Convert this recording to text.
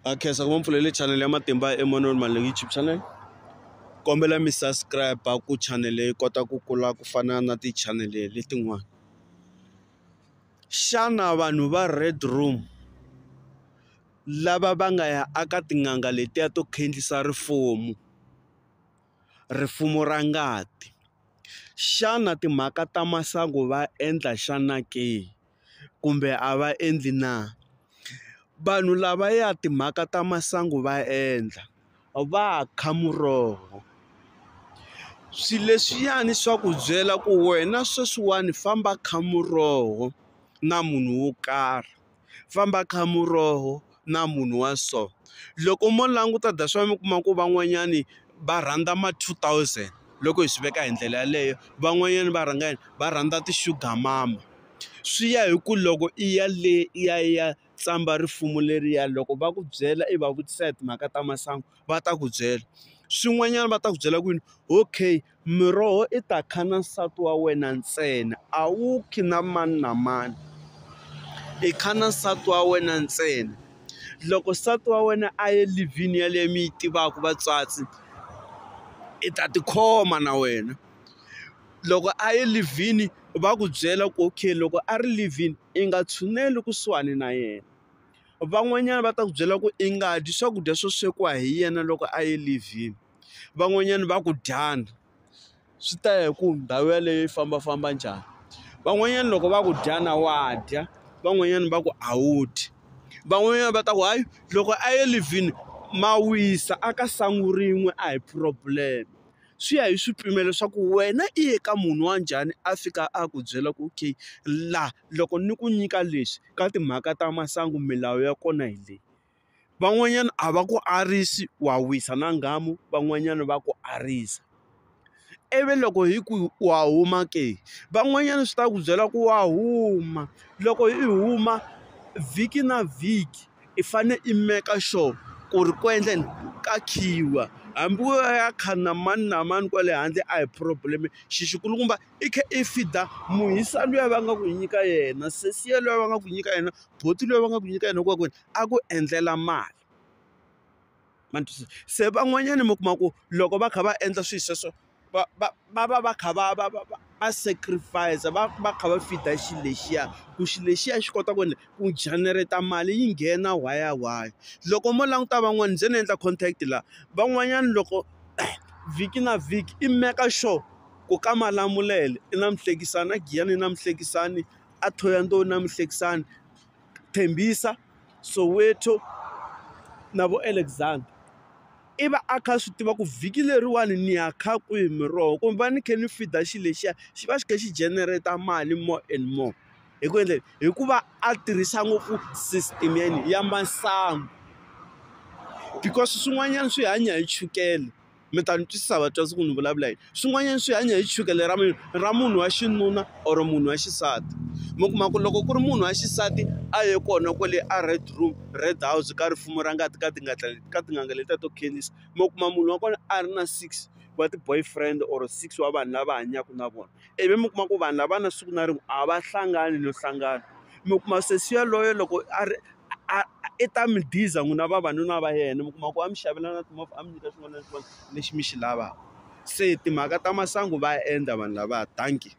Ha khensa ku va mi pfulele channel ya Matimba ya Emmanuel Maluleke YouTube channel. Kombela mi subscribe ku channel yi kota ku kula ku fana na ti-channel letin'wana. Xana vanhu va Red Room lava va nga ya aka tin'anga letiya to khendlisa rifumo, rifumo ra ngati, xana timhaka ta masangu va endla xana ke kumbe a va endli na? Vanhu lavaya timhaka ta masangu va endla, va kha muroho. Swilo leswiyani swa ku byela ku wena sweswiwani famba kha muroho na munhu wo karhi, famba kha muroho na munhu wa so. Loko mo languta that's why mi kuma ku van'wanyani va rhandza ma 2000 loko hi swi veka hi ndlela yaleyo, van'wanyani va rhanga yini va rhandza ti-sugar mama. Swi ya hi ku loko i ya le i ya i ya tsamba rifumo leriya loko va ku byela i va vutisa hi timhaka ta masangu va ta ku byela. Swin'wanyana va ta ku byela ku yini okay miroho i ta kha na nsati wa wena ntsena a wu khi na mani na mani, i kha na nsati wa wena ntsena. Loko nsati wa wena a ye leave-ini yaleyo mi yi tivaka vatswatsi i ta tikhoma na wena. Loko a ye leave-ini va ku byela ku okay loko a ri leave-ini i nga tshuneli kusuhani na yena. Van'wanyana va ta ku byela ku i nga dyi swakudya swo swekiwa hi yena loko a ye leave-ini, van'wanyana va ku dyana swi ta ya hi ku ndhawu yeleyo yi fambafamba njhani. Van'wanyana loko va ku dyana wa dya, van'wanyana va ku a wu dyi. Van'wanyana va ta ku hayi loko a ye leave-ini ma wisa a ka sangu rin'we a hi problem. Swi ya hi swipimelo swa ku wena i ye ka munhu wa njhani a fika a ku byela ku okay la loko ni ku nyika leswi ka timhaka ta masangu milawu ya kona hi leyi. Van'wanyana a va ku arisi wa wisa na nghamu, van'wanyana va ku arisa. Ivi loko hi ku wa huma ke, van'wanyana swi ta ku byela ku wa huma loko i huma vhiki na vhiki i fanele i make sure ku ri ku endla yini ka khiwa hambi wo ya kha na mani na mani kwale handle a hi problem xi xikulukumba i kha i feed-a muhisa luya va nga ku nyika yena sesi yaloye va nga ku nyika yena buti luya va nga ku nyika yena ku kwini a ku endlela mali ma ni twisisa se van'wanyana mi kuma ku loko va kha va endla swilo sweswo va va va va va kha va va va va va sacrifice va va kha va feed-a xilo lexiya ku xilo lexiya xi kota ku endla ku generate mali yi nghena whaya whaya. Loko mo languta van'wana ni ze ni endla contact la van'wanyana loko vhiki na vhiki i make sure ku ka Malamulele i na muhlekisani, a Giyani i na muhlekisani, a Thohoyandou i na muhlekisani, Tembisa, Soweto na vo Alexander. I va a kha a swi tiva ku vhiki leriwani ni ya kha kwihi miroho kumbe va ni kha ni feed-a xilo lexiya xi va xi kha xi generate mali more and more hi ku endlela hikuva a tirhisa ngopfu system ya yini ya masangu because swin'wanyana swi hanya hi chukele. Mi ta ni twisisa vatswatsi ku ni vulavula yini swin'wanyana swi hanya hi chukele ra mina ra munhu wa xinuna or munhu wa xisati mi kuma ku loko ku ri munhu wa xisati a ye kona kwale a red room red house ka rifumo ra ngati ka ka tin'anga letiya to khenisa mi kuma munhu wa kona a ri na six wa ti-boyfriend or six wa vanhu lava hanyaka na vona ivi mi kuma ku vanhu lava na siku na rin'we a va hlangani no hlangana mi kuma sesi yaloye loko a ri a i ta mi diza n'wina vavanuna va yena mi kuma ku a mi xavela na timovha a mi nyika xin'wana na xin'wana lexi mi xi lavaka se timhaka ta masangu va endla vanhu lavaya dankie.